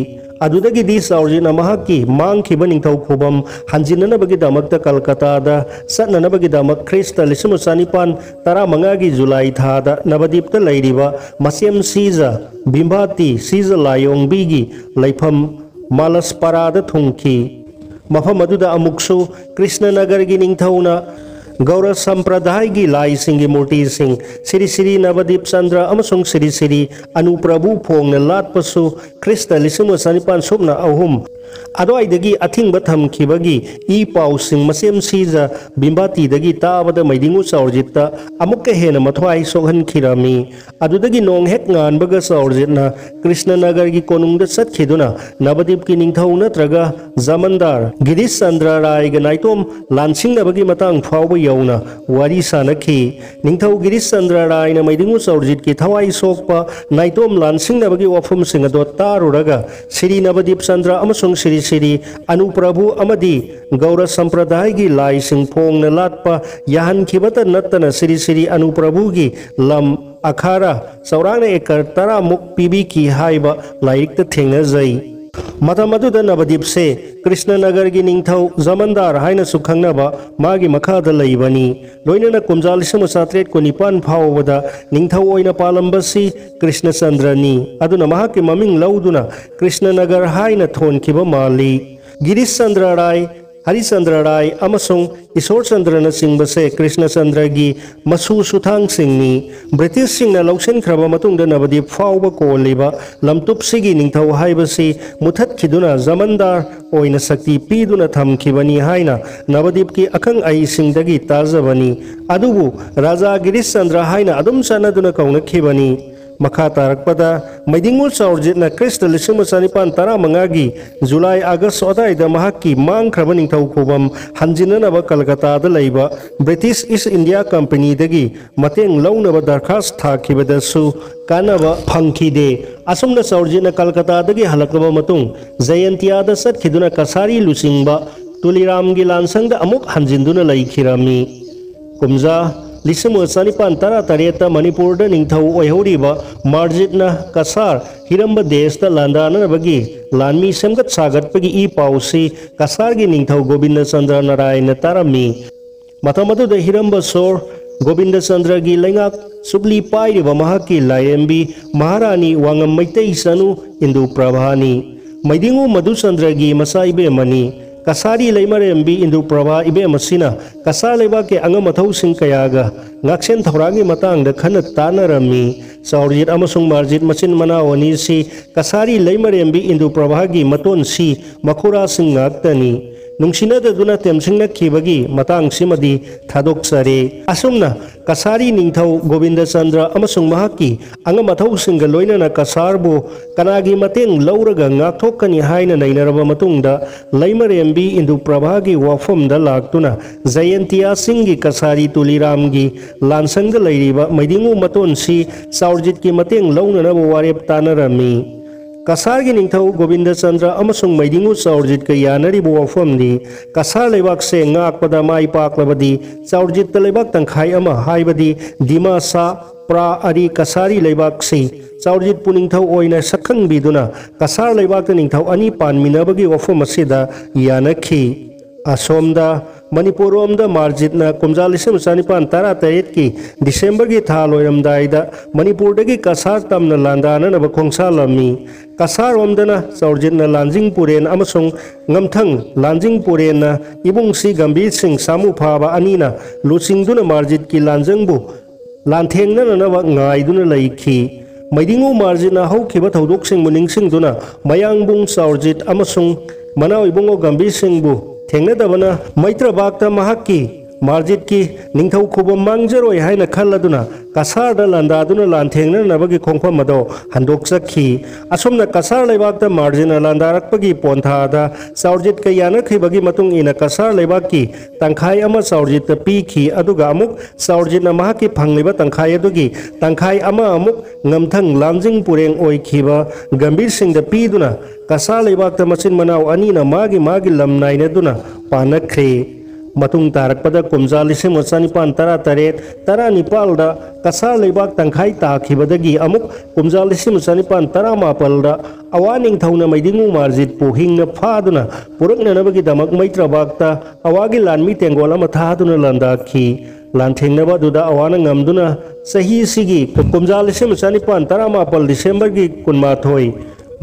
ꯑꯗꯨꯗꯒꯤꯗꯤ ꯆꯥꯎꯔꯖꯤꯠꯅ ꯃꯍꯥꯛꯀꯤ ꯃꯥꯡꯈꯤꯕ ꯅꯤꯡꯊꯧ ꯈꯨꯕꯝ ꯍꯟꯖꯤꯟꯅꯅꯕꯒꯤꯗꯃꯛꯇ ꯀꯜꯀꯇꯥꯗ ꯆꯠꯅꯅꯕꯒꯤꯗꯃꯛ ꯈ꯭ꯔꯤꯁꯇ ꯂꯤꯁꯤꯡ ꯑꯃ ꯆꯥꯅꯤꯄꯥꯟ ꯇꯔꯥꯃꯉꯥꯒꯤ ꯖꯨꯂꯥꯏ ꯊꯥꯗ ꯅꯕꯗꯤꯞꯇ ꯂꯩꯔꯤꯕ ꯃꯁꯦꯝ ꯁꯤꯖ ꯚꯤꯝꯚꯥꯇꯤ, ꯁꯤꯖ ꯂꯥꯏꯑꯣꯡꯕꯤꯒꯤ ꯂꯩꯐꯝ ꯃꯥꯂꯁꯄꯥꯔꯥꯗ ꯊꯨꯡꯈꯤ꯫ ꯃꯐꯝ ꯑꯗꯨꯗ ꯑꯃꯨꯛꯁꯨ ꯀ꯭ꯔꯤꯁꯅꯅꯒꯔꯒꯤ ꯅꯤꯡꯊꯧꯅ ꯒꯧꯔ ꯁꯝꯄ꯭ꯔꯗꯥꯏꯒꯤ ꯂꯥꯏꯁꯤꯡꯒꯤ ꯃꯨꯔꯇꯤꯁꯤꯡ ꯁ꯭ꯔꯤ ꯁ꯭ꯔꯤ ꯅꯕꯗꯤꯞ ꯆꯟꯗ꯭ꯔ ꯑꯃꯁꯨꯡ ꯁ꯭ꯔꯤ ꯁ꯭ꯔꯤ ꯑꯅꯨꯄ꯭ꯔꯚꯨ ꯐꯣꯡꯅ ꯂꯥꯠꯄꯁꯨ ꯈ꯭ꯔꯤꯁꯇ ꯂꯤꯁꯤꯡ ꯑꯃ ꯆꯅꯤꯄꯥꯟ ꯁꯨꯞꯅ ꯑꯍꯨꯝ ꯑꯗꯨꯋꯥꯏꯗꯒꯤ ꯑꯊꯤꯡꯕ ꯊꯝꯈꯤꯕꯒꯤ ꯏ ꯄꯥꯎꯁꯤꯡ ꯃꯆꯦꯝ ꯁꯤꯖ ꯕꯤꯝꯕꯥꯇꯤꯗꯒꯤ ꯇꯥꯕꯗ ꯃꯩꯗꯤꯡꯉꯨ ꯆꯥꯎꯔꯖꯤꯠꯇ ꯑꯃꯨꯛꯀ ꯍꯦꯟꯅ ꯃꯊ꯭ꯋꯥꯏ ꯁꯣꯛꯍꯟꯈꯤꯔꯝꯃꯤ꯫ ꯑꯗꯨꯗꯒꯤ ꯅꯣꯡ ꯍꯦꯛ ꯉꯥꯟꯕꯒ ꯆꯥꯎꯔꯖꯤꯠꯅ ꯀ꯭ꯔꯤꯁꯅꯅꯒꯔꯒꯤ ꯀꯣꯅꯨꯡꯗ ꯆꯠꯈꯤꯗꯨꯅ ꯅꯕꯗꯤꯞꯀꯤ ꯅꯤꯡꯊꯧ ꯅꯠꯇ꯭ꯔꯒ ꯖꯃꯟꯗꯥꯔ ꯒꯤꯔꯤꯁ ꯆꯟꯗ꯭ꯔ ꯔꯥꯏꯒ ꯅꯥꯏꯇꯣꯝ ꯂꯥꯟꯁꯤꯡꯅꯕꯒꯤ ꯃꯇꯥꯡ ꯐꯥꯎꯕ ꯌꯧꯅ ꯋꯥꯔꯤ ꯁꯥꯅꯈꯤ꯫ ꯅꯤꯡꯊꯧ ꯒꯤꯔꯤꯁ ꯆꯟꯗ꯭ꯔ ꯔꯥꯏꯅ ꯃꯩꯗꯤꯡꯉꯨ ꯆꯥꯎꯔꯖꯤꯠꯀꯤ ꯊꯋꯥꯏ ꯁꯣꯛꯄ ꯅꯥꯏꯇꯣꯝ ꯂꯥꯟꯁꯤꯡꯅꯕꯒꯤ ꯋꯥꯐꯝꯁꯤꯡ ꯑꯗꯣ ꯇꯥꯔꯨꯔꯒ ꯁ꯭ꯔꯤ ꯅꯕꯗꯤꯞ ꯆꯟꯗ꯭ꯔ ꯑꯃꯁꯨꯡ ꯁ꯭ꯔꯤ ꯁ꯭ꯔꯤ ꯑꯅꯨꯄ꯭ꯔꯚꯨ ꯑꯃꯗꯤ ꯒꯧꯔ ꯁꯝꯄ꯭ꯔꯗꯥꯏꯒꯤ ꯂꯥꯏꯁꯤꯡ ꯐꯣꯡꯅ ꯂꯥꯠꯄ ꯌꯥꯍꯟꯈꯤꯕꯇ ꯅꯠꯇꯅ ꯁ꯭ꯔꯤ ꯁ꯭ꯔꯤ ꯑꯅꯨꯄ꯭ꯔꯚꯨꯒꯤ ꯂꯝ ꯑꯈꯥꯔꯥ ꯆꯥꯎꯔꯥꯛꯅ ꯑꯦꯀꯔ ꯇꯔꯥꯃꯨꯛ ꯄꯤꯕꯤꯈꯤ ꯍꯥꯏꯕ ꯂꯥꯏꯔꯤꯛꯇ ꯊꯦꯡꯅꯖꯩ꯫ ꯃꯇꯝ ꯑꯗꯨꯗ ꯅꯕꯗꯤꯞꯁꯦ ꯀ꯭ꯔꯤꯁꯅꯅꯒꯔꯒꯤ ꯅꯤꯡꯊꯧ ꯖꯃꯟꯗꯥꯔ ꯍꯥꯏꯅꯁꯨ ꯈꯪꯅꯕ ꯃꯥꯒꯤ ꯃꯈꯥꯗ ꯂꯩꯕꯅꯤ꯫ ꯂꯣꯏꯅꯅ ꯀꯨꯝꯖꯥ ꯂꯤꯁꯤꯡ ꯑꯃ ꯆꯥꯇ꯭ꯔꯦꯠ ꯀꯨꯟꯅꯤꯄꯥꯟ ꯐꯥꯎꯕꯗ ꯅꯤꯡꯊꯧ ꯑꯣꯏꯅ ꯄꯥꯜꯂꯝꯕꯁꯤ ꯀ꯭ꯔꯤꯁꯅꯆꯟꯗ꯭ꯔꯅꯤ꯫ ꯑꯗꯨꯅ ꯃꯍꯥꯛꯀꯤ ꯃꯃꯤꯡ ꯂꯧꯗꯨꯅ ꯀ꯭ꯔꯤꯁꯅꯅꯒꯔ ꯍꯥꯏꯅ ꯊꯣꯟꯈꯤꯕ ꯃꯥꯜꯂꯤ꯫ ꯒꯤꯔꯤꯁ ꯆꯟꯗ꯭ꯔ ꯔꯥꯏ, ꯍꯔꯤꯆꯟꯗ꯭ꯔ ꯔꯥꯏ ꯑꯃꯁꯨꯡ ꯏꯁꯣꯔ ꯆꯟꯗ꯭ꯔꯅꯆꯤꯡꯕꯁꯦ ꯀ꯭ꯔꯤꯁꯅꯆꯟꯗ꯭ꯔꯒꯤ ꯃꯁꯨ ꯁꯨꯊꯥꯡꯁꯤꯡꯅꯤ꯫ ꯕ꯭ꯔꯤꯇꯤꯁꯁꯤꯡꯅ ꯂꯧꯁꯤꯟꯈ꯭ꯔꯕ ꯃꯇꯨꯡꯗ ꯅꯕꯗꯤꯞ ꯐꯥꯎꯕ ꯀꯣꯜꯂꯤꯕ ꯂꯝꯇꯨꯞꯁꯤꯒꯤ ꯅꯤꯡꯊꯧ ꯍꯥꯏꯕꯁꯤ ꯃꯨꯊꯠꯈꯤꯗꯨꯅ ꯖꯃꯟꯗꯥꯔ ꯑꯣꯏꯅ ꯁꯛꯇꯤ ꯄꯤꯗꯨꯅ ꯊꯝꯈꯤꯕꯅꯤ ꯍꯥꯏꯅ ꯅꯕꯗꯤꯞꯀꯤ ꯑꯈꯪ ꯑꯍꯩꯁꯤꯡꯗꯒꯤ ꯇꯥꯖꯕꯅꯤ꯫ ꯑꯗꯨꯕꯨ ꯔꯥꯖꯥ ꯒꯤꯔꯤꯁ ꯆꯟꯗ꯭ꯔ ꯍꯥꯏꯅ ꯑꯗꯨꯝ ꯆꯠꯅꯗꯨꯅ ꯀꯧꯅꯈꯤꯕꯅꯤ꯫ ꯃꯈꯥ ꯇꯥꯔꯛꯄꯗ ꯃꯩꯗꯤꯡꯉꯨ ꯆꯥꯎꯔꯖꯤꯠꯅ ꯈ꯭ꯔꯤꯁꯇ ꯂꯤꯁꯤꯡ ꯑꯃ ꯆꯅꯤꯄꯥꯟ ꯇꯔꯥꯃꯉꯥꯒꯤ ꯖꯨꯂꯥꯏ ꯑꯥꯒꯁ ꯑꯗꯥꯏꯗ ꯃꯍꯥꯛꯀꯤ ꯃꯥꯡꯈ꯭ꯔꯕ ꯅꯤꯡꯊꯧ ꯈꯨꯕꯝ ꯍꯟꯖꯤꯟꯅꯅꯕ ꯀꯜꯀꯇꯥꯗ ꯂꯩꯕ ꯕ꯭ꯔꯤꯇꯤꯁ ꯏꯁ ꯏꯟꯗꯤꯌꯥ ꯀꯝꯄꯅꯤꯗꯒꯤ ꯃꯇꯦꯡ ꯂꯧꯅꯕ ꯗꯔꯈꯥꯁ ꯊꯥꯈꯤꯕꯗꯁꯨ ꯀꯥꯟꯅꯕ ꯐꯪꯈꯤꯗꯦ꯫ ꯑꯁꯨꯝꯅ ꯆꯥꯎꯔꯖꯤꯠꯅ ꯀꯜꯀꯇꯥꯗꯒꯤ ꯍꯜꯂꯛꯂꯕ ꯃꯇꯨꯡ ꯖꯌꯟꯇꯤꯌꯥꯗ ꯆꯠꯈꯤꯗꯨꯅ ꯀꯁꯥꯔꯤ ꯂꯨꯆꯤꯡꯕ ꯇꯨꯂꯤꯔꯥꯝꯒꯤ ꯂꯥꯟꯁꯪꯗ ꯑꯃꯨꯛ ꯍꯟꯖꯤꯟꯗꯨꯅ ꯂꯩꯈꯤꯔꯝꯃꯤ꯫ ꯀꯨꯝꯖꯥ ꯂꯤꯁꯤꯡ ꯑꯃ ꯆꯅꯤꯄꯥꯟ ꯇꯔꯥ ꯇꯔꯦꯠꯇ ꯃꯅꯤꯄꯨꯔꯗ ꯅꯤꯡꯊꯧ ꯑꯣꯏꯍꯧꯔꯤꯕ ꯃꯥꯔꯖꯤꯠꯅ ꯀꯁꯥꯔ ꯍꯤꯔꯝꯕ ꯗꯦꯁꯇ ꯂꯥꯟꯗꯥꯅꯅꯕꯒꯤ ꯂꯥꯟꯃꯤ ꯁꯦꯝꯒꯠ ꯁꯥꯒꯠꯄꯒꯤ ꯏ ꯄꯥꯎꯁꯤ ꯀꯁꯥꯔꯒꯤ ꯅꯤꯡꯊꯧ ꯒꯣꯕꯤꯟꯗ ꯆꯟꯗ꯭ꯔ ꯅꯥꯔꯥꯌꯟꯅ ꯇꯥꯔꯝꯃꯤ꯫ ꯃꯇꯝ ꯑꯗꯨꯗ ꯍꯤꯔꯝꯕ ꯁꯣꯔ ꯒꯣꯕꯤꯟꯗ ꯆꯟꯗ꯭ꯔꯒꯤ ꯂꯩꯉꯥꯛ ꯆꯨꯞꯂꯤ ꯄꯥꯏꯔꯤꯕ ꯃꯍꯥꯛꯀꯤ ꯂꯥꯏꯔꯦꯝꯕꯤ ꯃꯍꯥꯔꯥꯅꯤ ꯋꯥꯉꯝ ꯃꯩꯇꯩ ꯆꯅꯨ ꯏꯟꯗꯨ ꯄ꯭ꯔꯚꯥꯅꯤ꯫ ꯃꯩꯗꯤꯡꯉꯨ ꯃꯙꯨꯆꯟꯗ꯭ꯔꯒꯤ ꯃꯆꯥ ꯏꯕꯦꯝꯃꯅꯤ꯫ ꯀꯁꯥꯔꯤ ꯂꯩꯃꯔꯦꯝꯕꯤ ꯏꯟꯗꯨ ꯄ꯭ꯔꯚꯥ ꯏꯕꯦꯝ ꯑꯁꯤꯅ ꯀꯁꯥꯔ ꯂꯩꯕꯥꯛꯀꯤ ꯑꯉꯝ ꯑꯊꯧꯁꯤꯡ ꯀꯌꯥꯒ ꯉꯥꯛꯁꯦꯟ ꯊꯧꯔꯥꯡꯒꯤ ꯃꯇꯥꯡꯗ ꯈꯟꯅ ꯇꯥꯟꯅꯔꯝꯃꯤ꯫ ꯆꯥꯎꯔꯖꯤꯠ ꯑꯃꯁꯨꯡ ꯃꯥꯔꯖꯤꯠ ꯃꯆꯤꯟ ꯃꯅꯥꯎ ꯑꯅꯤꯁꯤ ꯀꯁꯥꯔꯤ ꯂꯩꯃꯔꯦꯝꯕꯤ ꯏꯟꯗꯨ ꯄ꯭ꯔꯚꯥꯒꯤ ꯃꯇꯣꯟꯁꯤ ꯃꯈꯨꯔꯥꯁꯤꯡ ꯉꯥꯛꯇꯅꯤ꯫ ꯅꯨꯡꯁꯤꯅꯗꯗꯨꯅ ꯇꯦꯝꯁꯤꯡꯅꯈꯤꯕꯒꯤ ꯃꯇꯥꯡꯁꯤꯃꯗꯤ ꯊꯥꯗꯣꯛꯆꯔꯦ꯫ ꯑꯁꯨꯝꯅ ꯀꯁꯥꯔꯤ ꯅꯤꯡꯊꯧ ꯒꯣꯕꯤꯟꯗ ꯆꯟꯗ꯭ꯔ ꯑꯃꯁꯨꯡ ꯃꯍꯥꯛꯀꯤ ꯑꯉꯝ ꯑꯊꯧꯁꯤꯡꯒ ꯂꯣꯏꯅꯅ ꯀꯁꯥꯔꯕꯨ ꯀꯅꯥꯒꯤ ꯃꯇꯦꯡ ꯂꯧꯔꯒ ꯉꯥꯛꯊꯣꯛꯀꯅꯤ ꯍꯥꯏꯅ ꯅꯩꯅꯔꯕ ꯃꯇꯨꯡꯗ, ꯂꯩꯃꯔꯦꯝꯕꯤ ꯏꯟꯗꯨ ꯄ꯭ꯔꯚꯥꯒꯤ ꯋꯥꯐꯝꯗ ꯂꯥꯛꯇꯨꯅ ꯖꯌꯟꯇꯤꯌꯥ ꯁꯤꯡꯒꯤ ꯀꯁꯥꯔꯤ ꯇꯨꯂꯤꯔꯥꯝꯒꯤ ꯂꯥꯟꯁꯪꯗ ꯂꯩꯔꯤꯕ ꯃꯩꯗꯤꯡꯉꯨ ꯃꯇꯣꯟꯁꯤ ꯆꯥꯎꯔꯖꯤꯠꯀꯤ ꯃꯇꯦꯡ ꯂꯧꯅꯅꯕ ꯋꯥꯔꯦꯞ ꯇꯥꯟꯅꯔꯝꯃꯤ꯫ ꯀꯁꯥꯔꯒꯤ ꯅꯤꯡꯊꯧ ꯒꯣꯕꯤꯟꯗ ꯆꯟꯗ꯭ꯔ ꯑꯃꯁꯨꯡ ꯃꯩꯗꯤꯡꯉꯨ ꯆꯥꯎꯔꯖꯤꯠꯀ ꯌꯥꯅꯔꯤꯕ ꯋꯥꯐꯝꯗꯤ ꯀꯁꯥꯔ ꯂꯩꯕꯥꯛꯁꯦ ꯉꯥꯛꯄꯗ ꯃꯥꯏ ꯄꯥꯛꯂꯕꯗꯤ ꯆꯥꯎꯔꯖꯤꯠꯇ ꯂꯩꯕꯥꯛ ꯇꯪꯈꯥꯏ ꯑꯃ, ꯍꯥꯏꯕꯗꯤ ꯗꯤꯃꯥꯁꯥ, ꯄ꯭ꯔꯥ ꯑꯔꯤ ꯀꯁꯥꯔꯤ ꯂꯩꯕꯥꯛꯁꯤ ꯆꯥꯎꯔꯖꯤꯠꯄꯨ ꯅꯤꯡꯊꯧ ꯑꯣꯏꯅ ꯁꯛꯈꯪꯕꯤꯗꯨꯅ ꯀꯁꯥꯔ ꯂꯩꯕꯥꯛꯇ ꯅꯤꯡꯊꯧ ꯑꯅꯤ ꯄꯥꯟꯃꯤꯟꯅꯕꯒꯤ ꯋꯥꯐꯝ ꯑꯁꯤꯗ ꯌꯥꯅꯈꯤ꯫ ꯑꯁꯣꯝꯗ ꯃꯅꯤꯄꯨꯔꯔꯣꯝꯗ ꯃꯥꯔꯖꯤꯠꯅ ꯀꯨꯝꯖꯥ ꯂꯤꯁꯤꯡ ꯑꯃ ꯆꯅꯤꯄꯥꯟ ꯇꯔꯥ ꯇꯔꯦꯠꯀꯤ ꯗꯤꯁꯦꯝꯕꯔꯒꯤ ꯊꯥ ꯂꯣꯏꯔꯝꯗꯥꯏꯗ ꯃꯅꯤꯄꯨꯔꯗꯒꯤ ꯀꯁꯥꯔ ꯇꯝꯅ ꯂꯥꯟꯗꯥꯅꯅꯕ ꯈꯣꯡꯁꯥꯜꯂꯝꯃꯤ꯫ ꯀꯁꯥꯔꯔꯣꯝꯗꯅ ꯆꯥꯎꯔꯖꯤꯠꯅ ꯂꯥꯟꯖꯤꯡ ꯄꯨꯔꯦꯟ ꯑꯃꯁꯨꯡ ꯉꯝꯊꯪ ꯂꯥꯟꯖꯤꯡ ꯄꯨꯔꯦꯟꯅ ꯏꯕꯨꯡꯁꯤ ꯒꯝꯚꯤꯔ ꯁꯤꯡ ꯁꯥꯃꯨ ꯐꯥꯕ ꯑꯅꯤꯅ ꯂꯨꯆꯤꯡꯗꯨꯅ ꯃꯥꯔꯖꯤꯠꯀꯤ ꯂꯥꯟꯖꯪꯕꯨ ꯂꯥꯟꯊꯦꯡꯅꯅꯅꯕ ꯉꯥꯏꯗꯨꯅ ꯂꯩꯈꯤ꯫ ꯃꯩꯗꯤꯡꯉꯨ ꯃꯥꯔꯖꯤꯠꯅ ꯍꯧꯈꯤꯕ ꯊꯧꯗꯣꯛꯁꯤꯡꯕꯨ ꯅꯤꯡꯁꯤꯡꯗꯨꯅ ꯃꯌꯥꯡꯕꯨꯡ ꯆꯥꯎꯔꯖꯤꯠ ꯑꯃꯁꯨꯡ ꯃꯅꯥꯎ ꯏꯕꯨꯡꯉꯣ ꯒꯝꯚꯤꯔ ꯁꯤꯡꯕꯨ ꯊꯦꯡꯅꯗꯕꯅ ꯃꯩꯇ꯭ꯔꯕꯥꯛꯇ ꯃꯍꯥꯛꯀꯤ ꯃꯥꯔꯖꯤꯠꯀꯤ ꯅꯤꯡꯊꯧ ꯈꯨꯕꯝ ꯃꯥꯡꯖꯔꯣꯏ ꯍꯥꯏꯅ ꯈꯜꯂꯗꯨꯅ ꯀꯁꯥꯔꯗ ꯂꯥꯟꯗꯥꯗꯨꯅ ꯂꯥꯟꯊꯦꯡꯅꯅꯕꯒꯤ ꯈꯣꯡꯐꯝ ꯑꯗꯣ ꯍꯟꯗꯣꯛꯆꯈꯤ꯫ ꯑꯁꯨꯝꯅ ꯀꯁꯥꯔ ꯂꯩꯕꯥꯛꯇ ꯃꯥꯔꯖꯤꯠꯅ ꯂꯥꯟꯗꯥꯔꯛꯄꯒꯤ ꯄꯣꯟꯊꯥꯗ ꯆꯥꯎꯔꯖꯤꯠꯀ ꯌꯥꯅꯈꯤꯕꯒꯤ ꯃꯇꯨꯡ ꯏꯟꯅ ꯀꯁꯥꯔ ꯂꯩꯕꯥꯛꯀꯤ ꯇꯪꯈꯥꯏ ꯑꯃ ꯆꯥꯎꯔꯖꯤꯠꯇ ꯄꯤꯈꯤ, ꯑꯗꯨꯒ ꯑꯃꯨꯛ ꯆꯥꯎꯔꯖꯤꯠꯅ ꯃꯍꯥꯛꯀꯤ ꯐꯪꯂꯤꯕ ꯇꯪꯈꯥꯏ ꯑꯗꯨꯒꯤ ꯇꯪꯈꯥꯏ ꯑꯃ ꯑꯃꯨꯛ ꯉꯝꯊꯪ ꯂꯥꯟꯖꯤꯡ ꯄꯨꯔꯦꯡ ꯑꯣꯏꯈꯤꯕ ꯒꯝꯚꯤꯔ ꯁꯤꯡꯗ ꯄꯤꯗꯨꯅ ꯀꯁꯥꯔ ꯂꯩꯕꯥꯛꯇ ꯃꯆꯤꯟ ꯃꯅꯥꯎ ꯑꯅꯤꯅ ꯃꯥꯒꯤ ꯃꯥꯒꯤ ꯂꯝ ꯅꯥꯏꯅꯗꯨꯅ ꯄꯥꯟꯅꯈ꯭ꯔꯦ꯫ ꯃꯇꯨꯡ ꯇꯥꯔꯛꯄꯗ ꯀꯨꯝꯖꯥ ꯂꯤꯁꯤꯡ ꯑꯃ ꯆꯅꯤꯄꯥꯟ ꯇꯔꯥ ꯇꯔꯦꯠ ꯇꯔꯥ ꯅꯤꯄꯥꯜꯗ ꯀꯁꯥꯔ ꯂꯩꯕꯥꯛ ꯇꯪꯈꯥꯏ ꯇꯥꯈꯤꯕꯗꯒꯤ ꯑꯃꯨꯛ ꯀꯨꯝꯖꯥ ꯂꯤꯁꯤꯡ ꯑꯃ ꯆꯅꯤꯄꯥꯟ ꯇꯔꯥ ꯃꯥꯄꯜꯗ ꯑꯋꯥ ꯅꯤꯡꯊꯧꯅ ꯃꯩꯗꯤꯡꯉꯨ ꯃꯥꯔꯖꯤꯠꯄꯨ ꯍꯤꯡꯅ ꯐꯥꯗꯨꯅ ꯄꯨꯔꯛꯅꯅꯕꯒꯤꯗꯃꯛ ꯃꯩꯇ꯭ꯔꯕꯥꯛꯇ ꯑꯋꯥꯒꯤ ꯂꯥꯟꯃꯤ ꯇꯦꯡꯒꯣꯜ ꯑꯃ ꯊꯥꯗꯨꯅ ꯂꯥꯟꯗꯥꯈꯤ꯫ ꯂꯥꯟꯊꯦꯡꯅꯕ ꯑꯗꯨꯗ ꯑꯋꯥꯅ ꯉꯝꯗꯨꯅ ꯆꯍꯤꯁꯤꯒꯤ ꯀꯨꯝꯖꯥ ꯂꯤꯁꯤꯡ ꯑꯃ ꯆꯅꯤꯄꯥꯟ ꯇꯔꯥ ꯃꯥꯄꯜ ꯗꯤꯁꯦꯝꯕꯔꯒꯤ ꯀꯨꯟꯃꯥꯊꯣꯏ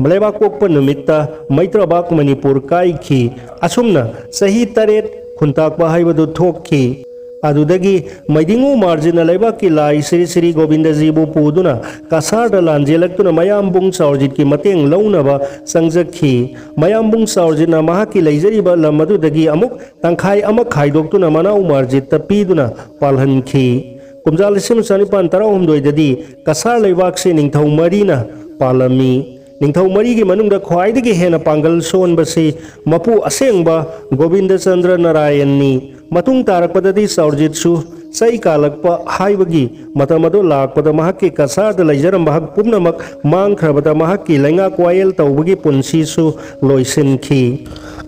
ꯂꯩꯕꯥꯛ ꯄꯣꯛꯄ ꯅꯨꯃꯤꯠꯇ ꯃꯩꯇ꯭ꯔꯕꯥꯛ ꯃꯅꯤꯄꯨꯔ ꯀꯥꯏꯈꯤ꯫ ꯑꯁꯨꯝꯅ ꯆꯍꯤ ꯇꯔꯦꯠ ꯈꯨꯟꯇꯥꯛꯄ ꯍꯥꯏꯕꯗꯨ ꯊꯣꯛꯈꯤ꯫ ꯑꯗꯨꯗꯒꯤ ꯃꯩꯗꯤꯡꯉꯨ ꯃꯥꯔꯖꯤꯠꯅ ꯂꯩꯕꯥꯛꯀꯤ ꯂꯥꯏ ꯁ꯭ꯔꯤ ꯁ꯭ꯔꯤ ꯒꯣꯕꯤꯟꯗꯖꯤꯕꯨ ꯄꯨꯗꯨꯅ ꯀꯁꯥꯔꯗ ꯂꯥꯟꯖꯦꯜꯂꯛꯇꯨꯅ ꯃꯌꯥꯝꯕꯨꯡ ꯆꯥꯎꯔꯖꯤꯠꯀꯤ ꯃꯇꯦꯡ ꯂꯧꯅꯕ ꯆꯪꯖꯈꯤ꯫ ꯃꯌꯥꯝꯕꯨꯡ ꯆꯥꯎꯔꯖꯤꯠꯅ ꯃꯍꯥꯛꯀꯤ ꯂꯩꯖꯔꯤꯕ ꯂꯝ ꯑꯗꯨꯗꯒꯤ ꯑꯃꯨꯛ ꯇꯪꯈꯥꯏ ꯑꯃ ꯈꯥꯏꯗꯣꯛꯇꯨꯅ ꯃꯅꯥꯎ ꯃꯥꯔꯖꯤꯠꯇ ꯄꯤꯗꯨꯅ ꯄꯥꯜꯍꯟꯈꯤ꯫ ꯀꯨꯝꯖꯥ ꯂꯤꯁꯤꯡ ꯑꯃ ꯆꯅꯤꯄꯥꯟ ꯇꯔꯥꯍꯨꯝꯗꯣꯏꯗꯗꯤ ꯀꯁꯥꯔ ꯂꯩꯕꯥꯛꯁꯤ ꯅꯤꯡꯊꯧ ꯃꯔꯤꯅ ꯄꯥꯜꯂꯝꯃꯤ꯫ ꯅꯤꯡꯊꯧ ꯃꯔꯤꯒꯤ ꯃꯅꯨꯡꯗ ꯈ꯭ꯋꯥꯏꯗꯒꯤ ꯍꯦꯟꯅ ꯄꯥꯡꯒꯜ ꯁꯣꯟꯕꯁꯤ ꯃꯄꯨ ꯑꯁꯦꯡꯕ ꯒꯣꯕꯤꯟꯗ ꯆꯟꯗ꯭ꯔ ꯅꯥꯔꯥꯌꯟꯅꯤ꯫ ꯃꯇꯨꯡ ꯇꯥꯔꯛꯄꯗꯗꯤ ꯆꯥꯎꯔꯖꯤꯠꯁꯨ ꯆꯩ ꯀꯥꯜꯂꯛꯄ ꯍꯥꯏꯕꯒꯤ ꯃꯇꯝ ꯑꯗꯨ ꯂꯥꯛꯄꯗ ꯃꯍꯥꯛꯀꯤ ꯀꯁꯥꯔꯗ ꯂꯩꯖꯔꯝꯕ ꯍꯛ ꯄꯨꯝꯅꯃꯛ ꯃꯥꯡꯈ꯭ꯔꯕꯗ ꯃꯍꯥꯛꯀꯤ ꯂꯩꯉꯥꯛ ꯋꯥꯌꯦꯜ ꯇꯧꯕꯒꯤ ꯄꯨꯟꯁꯤꯁꯨ ꯂꯣꯏꯁꯤꯟꯈꯤ꯫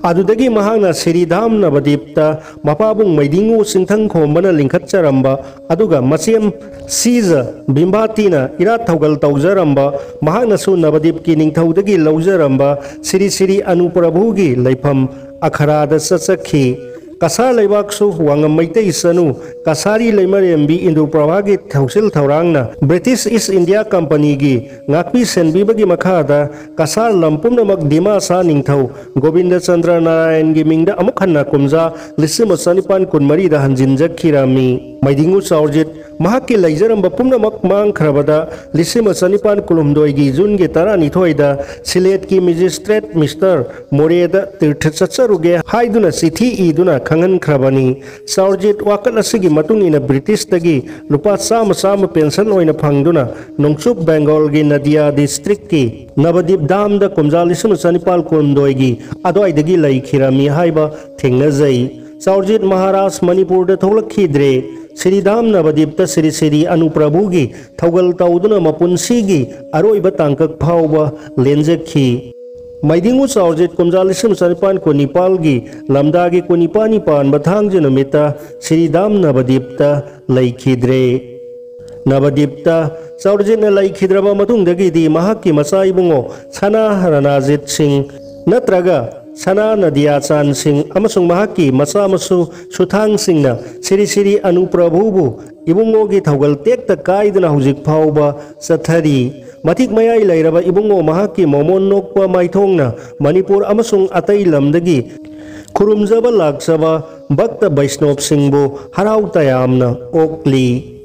ꯑꯗꯨꯗꯒꯤ ꯃꯍꯥꯛꯅ ꯁꯤꯔꯤꯙꯥꯝ ꯅꯕꯗꯤꯞꯇ ꯃꯄꯥꯕꯨꯡ ꯃꯩꯗꯤꯡꯉꯨ ꯆꯤꯡꯊꯪ ꯈꯣꯝꯕꯅ ꯂꯤꯡꯈꯠꯆꯔꯝꯕ ꯑꯗꯨꯒ ꯃꯆꯦꯝ ꯁꯤꯖ ꯚꯤꯝꯕꯥꯇꯤꯅ ꯏꯔꯥꯠ ꯊꯧꯒꯜ ꯇꯧꯖꯔꯝꯕ, ꯃꯍꯥꯛꯅꯁꯨ ꯅꯕꯗꯤꯞꯀꯤ ꯅꯤꯡꯊꯧꯗꯒꯤ ꯂꯧꯖꯔꯝꯕ ꯁꯤꯔꯤ ꯁꯤꯔꯤ ꯑꯅꯨꯄ꯭ꯔꯚꯨꯒꯤ ꯂꯩꯐꯝ ꯑꯈꯔꯥꯗ ꯆꯠꯆꯈꯤ꯫ ꯀꯁꯥꯔ ꯂꯩꯕꯥꯛꯁꯨ ꯋꯥꯉꯝ ꯃꯩꯇꯩ ꯆꯅꯨ ꯀꯁꯥꯔꯤ ꯂꯩꯃꯔꯦꯝꯕꯤ ꯏꯟꯗꯨꯄ꯭ꯔꯚꯥꯒꯤ ꯊꯧꯁꯤꯜ ꯊꯧꯔꯥꯡꯅ ꯕ꯭ꯔꯤꯇꯤꯁ ꯏꯁ ꯏꯟꯗꯤꯌꯥ ꯀꯝꯄꯅꯤꯒꯤ ꯉꯥꯛꯄꯤ ꯁꯦꯟꯕꯤꯕꯒꯤ ꯃꯈꯥꯗ ꯀꯁꯥꯔ ꯂꯝ ꯄꯨꯝꯅꯃꯛ ꯗꯤꯃꯥꯁꯥ ꯅꯤꯡꯊꯧ ꯒꯣꯕꯤꯟꯗ ꯆꯟꯗ꯭ꯔ ꯅꯥꯔꯥꯌꯟꯒꯤ ꯃꯤꯡꯗ ꯑꯃꯨꯛ ꯍꯟꯅ ꯀꯨꯝꯖꯥ ꯂꯤꯁꯤꯡ ꯑꯃ ꯆꯅꯤꯄꯥꯟ ꯀꯨꯟꯃꯔꯤꯗ ꯍꯟꯖꯤꯟꯖꯈꯤꯔꯝꯃꯤ꯫ ꯃꯩꯗꯤꯡꯉꯨ ꯆꯥꯎꯔꯖꯤꯠ ꯃꯍꯥꯛꯀꯤ ꯂꯩꯖꯔꯝꯕ ꯄꯨꯝꯅꯃꯛ ꯃꯥꯡꯈ꯭ꯔꯕꯗ ꯂꯤꯁꯤꯡ ꯑꯃ ꯆꯅꯤꯄꯥꯟ ꯀꯨꯟꯍꯨꯝꯗꯣꯏꯒꯤ ꯖꯨꯟꯒꯤ ꯇꯔꯥꯅꯤꯊꯣꯏꯗ ꯁꯤꯂꯦꯠꯀꯤ ꯃꯦꯖꯤꯁꯇ꯭ꯔꯦꯠ ꯃꯤꯁꯇꯔ ꯃꯣꯔꯦꯗ ꯇꯤꯔꯊ ꯆꯠꯆꯔꯨꯒꯦ ꯍꯥꯏꯗꯨꯅ ꯆꯤꯊꯤ ꯏꯗꯨꯅ ꯈꯪꯍꯟꯈ꯭ꯔꯕꯅꯤ꯫ ꯆꯥꯎꯔꯖꯤꯠ ꯋꯥꯀꯠ ꯑꯁꯤꯒꯤ ꯃꯇꯨꯡ ꯏꯟꯅ ꯕ꯭ꯔꯤꯇꯤꯁꯇꯒꯤ ꯂꯨꯄꯥ ꯆꯥꯝꯃ ꯆꯥꯝꯃ ꯄꯦꯟꯁꯟ ꯑꯣꯏꯅ ꯐꯪꯗꯨꯅ ꯅꯣꯡꯆꯨꯞ ꯕꯦꯡꯒꯣꯜꯒꯤ ꯅꯗꯤꯌꯥ ꯗꯤꯁꯇ꯭ꯔꯤꯛꯀꯤ ꯅꯕꯗꯤꯞ ꯗꯥꯝꯗ ꯀꯨꯝꯖꯥ ꯂꯤꯁꯤꯡ ꯑꯃ ꯆꯅꯤꯄꯥꯟ ꯀꯨꯟꯍꯨꯝꯗꯣꯏꯒꯤ ꯑꯗꯨꯋꯥꯏꯗꯒꯤ ꯂꯩꯈꯤꯔꯝꯃꯤ ꯍꯥꯏꯕ ꯊꯦꯡꯅꯖꯩ꯫ ꯆꯥꯎꯔꯖꯤꯠ ꯃꯍꯥꯔꯥꯖ ꯃꯅꯤꯄꯨꯔꯗ ꯊꯣꯛꯂꯛꯈꯤꯗ꯭ꯔꯦ꯫ ꯁꯤꯔꯤꯙꯥꯝ ꯅꯕꯗꯤꯞꯇ ꯁꯤꯔꯤ ꯁꯤꯔꯤ ꯑꯅꯨꯄ꯭ꯔꯚꯨꯒꯤ ꯊꯧꯒꯜ ꯇꯧꯗꯨꯅ ꯃꯄꯨꯟꯁꯤꯒꯤ ꯑꯔꯣꯏꯕ ꯇꯥꯡꯀꯛ ꯐꯥꯎꯕ ꯂꯦꯟꯖꯈꯤ꯫ ꯃꯩꯗꯤꯡꯉꯨ ꯆꯥꯎꯔꯖꯤꯠ ꯀꯨꯝꯖꯥ ꯂꯤꯁꯤꯡ ꯑꯃ ꯆꯅꯤꯄꯥꯟ ꯀꯨꯟꯅꯤꯄꯥꯜꯒꯤ ꯂꯝꯗꯥꯒꯤ ꯀꯨꯟꯅꯤꯄꯥꯟꯅꯤ ꯄꯥꯟꯕ ꯊꯥꯡꯖ ꯅꯨꯃꯤꯠꯇ ꯁꯤꯔꯤꯙꯥꯝ ꯅꯕꯗꯤꯞꯇ ꯂꯩꯈꯤꯗ꯭ꯔꯦ꯫ ꯅꯕꯗꯤꯞꯇ ꯆꯥꯎꯔꯖꯤꯠꯅ ꯂꯩꯈꯤꯗ꯭ꯔꯕ ꯃꯇꯨꯡꯗꯒꯤꯗꯤ ꯃꯍꯥꯛꯀꯤ ꯃꯆꯥ ꯏꯕꯨꯡꯉꯣ ꯁꯅꯥ ꯔꯅꯥꯖꯤꯠ ꯁꯤꯡ ꯅꯠꯇ꯭ꯔꯒ ꯁꯅꯥ ꯅꯗꯤꯌꯥꯆꯥꯟ ꯁꯤꯡ ꯑꯃꯁꯨꯡ ꯃꯍꯥꯛꯀꯤ ꯃꯆꯥ ꯃꯁꯨ ꯁꯨꯊꯥꯡ ꯁꯤꯡꯅ ꯁꯤꯔꯤ ꯁꯤꯔꯤ ꯑꯅꯨꯄ꯭ꯔꯚꯨꯕꯨ ꯏꯕꯨꯡꯉꯣꯒꯤ ꯊꯧꯒꯜ ꯇꯦꯛꯇ ꯀꯥꯏꯗꯅ ꯍꯧꯖꯤꯛ ꯐꯥꯎꯕ ꯆꯠꯊꯔꯤ꯫ ꯃꯊꯤꯛ ꯃꯌꯥꯏ ꯂꯩꯔꯕ ꯏꯕꯨꯡꯉꯣ ꯃꯍꯥꯛꯀꯤ ꯃꯣꯃꯣꯟ ꯅꯣꯛꯄ ꯃꯥꯏꯊꯣꯡꯅ ꯃꯅꯤꯄꯨꯔ ꯑꯃꯁꯨꯡ ꯑꯇꯩ ꯂꯝꯗꯒꯤ ꯈꯨꯔꯨꯝꯖꯕ ꯂꯥꯛꯆꯕ ꯚꯛꯇ ꯕꯩꯁꯅꯣꯞꯁꯤꯡꯕꯨ ꯍꯔꯥꯎ ꯇꯌꯥꯝꯅ ꯑꯣꯛꯂꯤ꯫